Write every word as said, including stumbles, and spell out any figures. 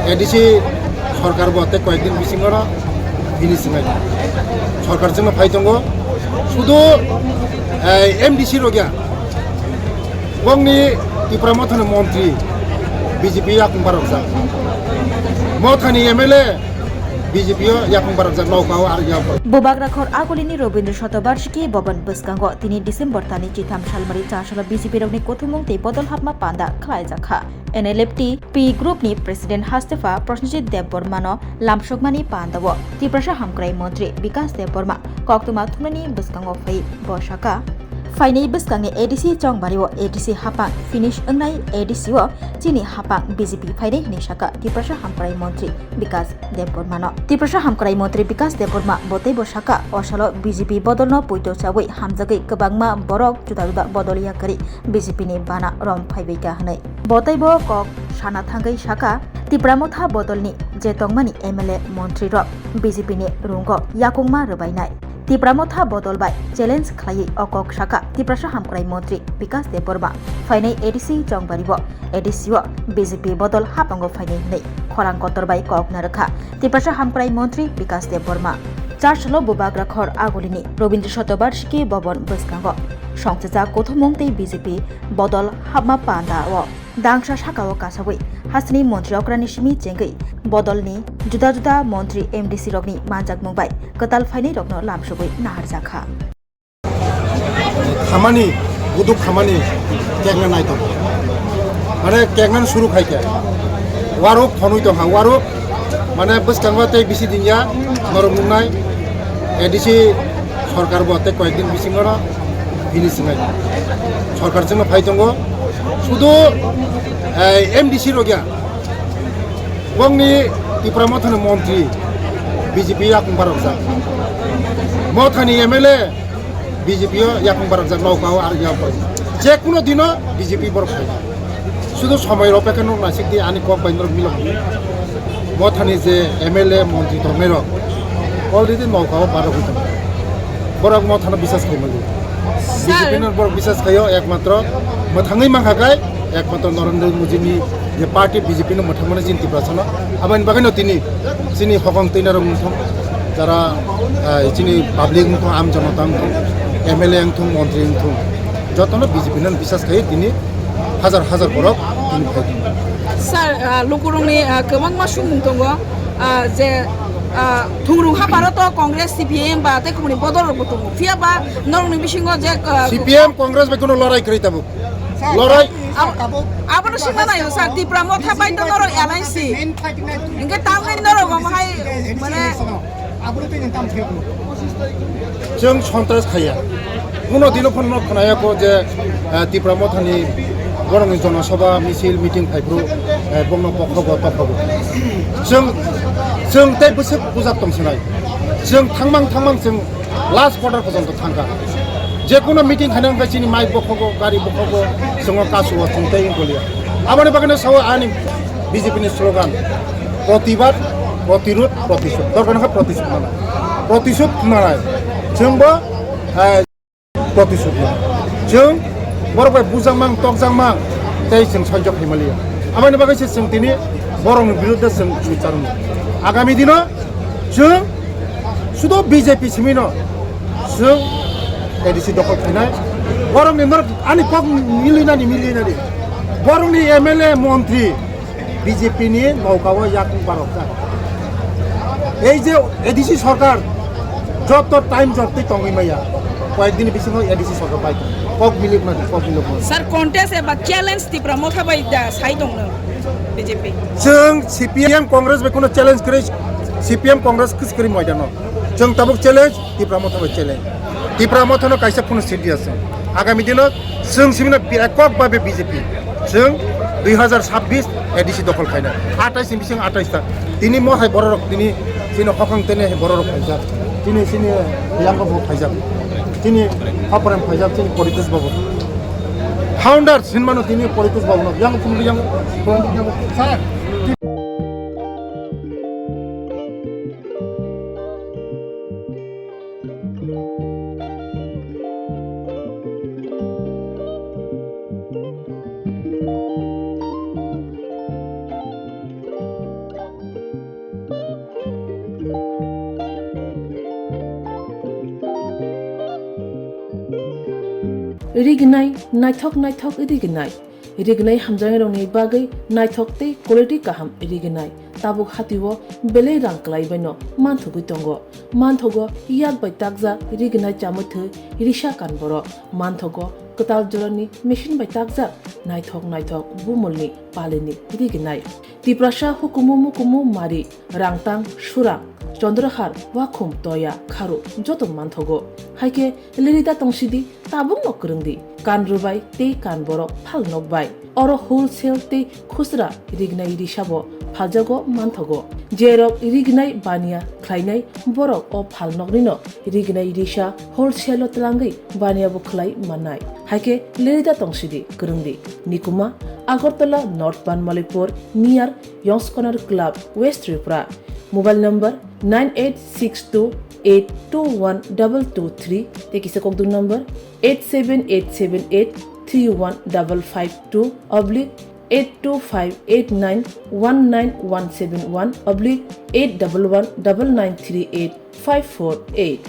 A D C sorkar bo tei koyek din bisingo no finishing lai. Sorkar chwngno phai tongo. Sudu, eh, M D C rok ya. Bongni Tipra Mothani montri B J P yakung barokjak. Mothani M L A B J P o yakung barokjak, nokao ar yakung. Bubagrakhor Agulini Robindra Shatobarshiki Bhavan bwskango tini December talni chitham salmari chasalo B J P rokni kuthumung tei bodol hapma panda khlaijakha. N L F T P group ni president hastepha Prosenjit Debbarma no lamsokmani panda o Tiprasa hamkrai montri Bikas Debbarma koktwma thumnani bwskango phai bo saka, phainai bwskangni A D C chongbario A D C hapang finish wngnai, A D C o chini hapang B J P phainai hwnwi saka Tiprasa hamkrai montri Bikas Debbarma no. Tiprasa hamkrai montri Bikas Debbarma bo teibo saka, o salo B J P bodolno poito chawi hamjagwi kwbangma borok juda juda bodol yakarwi B J P ni bana rom phaibaikha hwnwi. Bo teibo kok sana thangwi saka, Tipra Motha bodolni je tongmani M L A montri rok B J P ni rungo yakungma rwbainai. Tipra Motha bodol bai challenge khlaiwi o kok saka Tiprasa hamkrai montri Bikas Debbarma. Phainai A D C chongbario A D C o B J P bodol hapango phainai hwnwi khorang kotor bai kok narwkha Tiprasa hamkrai montri Bikas Debbarma. Chasalo Bubagrakhor Agulini Robindra Shatobarshiki Bhavan bwskango songchajak kuthumung tei B J P bodol hapma panda o dangsa sakao kasagwi hasteni montri okrani simi chengwi bodolni juda juda montri M D C rokni manjakmung bai kwtal phainai rokno lamsogwi naharjakha. Khamani, buduk khamani, kekna nai tongo. Mane kekna suru khai khe. Waruk thonwi tongkha, waruk, mane bwskango tei bisi dinya, norok nuknai, A D C sorkar bo tei koyek din bisingo no bini swngwi. Sorkar chwngno phai tongo, sudu, eh, M D C rok ya. Bongni Tipra Mothani montri B J P yakung barokjak. Mothani M L A B J P o yakung barokjak, nokao ar yakung barokjak. Je kuno dino B J P borok phai. Sudu somoi rok pekhe nok nasik di ani kok bai norok milok. Mothani je M L A montri tongnai rok already nokao barokwi tongo. Borok Mothano bisas khai mali. B J P no borok bisas khaio ekmatro mwthangwi mankha kai. Ekmatro Narendra Modi ni je party B J P no mwthangmani chini Tiprasa no. Aboni bagwi no tini chini hokong twi narok wngthung, jara, eh, chini public wngthung, am jonota wngthung, M L A wngthung, montri wngthung, jotono B J P no bisas khai tini hajar hajar borok tini phai tongo. Sir, ah, lukurokni, ah, kwbangma sumung tongo, ah, je, ah, thungrung haparo to Congress, C P M ba tei kubuni bodol rokbo tongo. Phiya ba norokni bisingo je, ah, C P M Congress bai kono lorai kwrwi tabuk. Lorai. Ab-, abono swngna naio, sir, Tipra Motha bai to norok alliance. Hinkhe tamni norok omo hai, mane, chwng sontras khaiya. Kuno dino phano no khnaya ko je, eh, Tipra Mothani borokni jonosabha, misil, meeting phaiphru, eh, bongno pokhogo, tokhogo. Chwng, chwng tei bwswk bujak tong sinai. Chwng thangmang thangmang chwng last quarter porjonto thangkha. Je kuno meeting khaina wngkha chini mic bokhogo, gari bokhogo, chwngo kasuo, chwng tei wngkoliya. Aboni bagwino sao ani B J P ni slogan, protibad, protirod, protisod. Dorkar wngkha protisod manai. Protisod manai. Chwngbo, eh, protisod manai. Chwng borok bai bujakmang, tokjakmang, tei chwng sahajyo khaimaliya. Aboni bagwi se chwng tini borokni biruddhe chwng swngcharno. Agami dino chwng sudo B J P simino chwng A D C dokhol khainai. Borokni norok ani kok milinani, milinani. Borokni M L A, montri B J P ni nokao yakung barokjak. Ei je A D C sorkar joto time jotwi tongwi maya, koyek dini bisingo A D C sorkar bai kok milik na, kok milik na. Sir, contest eba challenge Tipra Motha bai da sai tongno B J P. Chwng C P M Congress bai kono challenge kwrwi, C P M Congress kwrwi moidano. Chwng tabuk challenge Tipra Motha bai challenge. Tipra Motha no kaisa phone sidi ase. Agami dino chwng simino bi-, ekok babe B J P. Chwng dui hazar sabbish A D C dokhol khaina. Atais ni bising atais ta. Tini mo hai bororok tini chini hokang tene hai bororok phaijak. Tini chini yango bo phaijak. Tini haprem phaijak, chini Paritosh Babu. Founder sinmano tini Paritosh Babu no. Yang pun yang, yang, sir. Rignai naithok naithok rignai. Rignai hamjaknairokni bagwi naithok tei quality kaham rignai. Tabuk hatio belai rang kwlaibaino manthogwi tongo. Manthogo yak bai takjak rignai chamwi thwi risa kan borok. Manthogo kwtal jorani machine bai takjak naithok naithok bumulni palini rignai. Tiprasa hukumu mukumu mari, rangtang, surang, chondrahar, wakhum, toya, kharu joto manthogo. Haikhe lerida tongsidi, tabukno kwrwngdi, kan rwbai tei kan borok phal nokbai. Oro wholesale tei khusra rignai risabo phaljago manthogo. Jerok rignai baniya khlainai borok o phalnoknino rignai risa wholesale-o twlangwi baniya bo khlai mannai. Haikhe lerida tongsidi kwrwngdi. Nikuma, Agartala North Banmalipur, near Yong's Corner Club, West Tripura. Mobile number nine eight six two eight two one double two three, tei kisa kokduk number eight seven eight seven eight three one double five two oblique eight two five eight nine one nine one seven one oblique eight double one double nine three eight five four eight.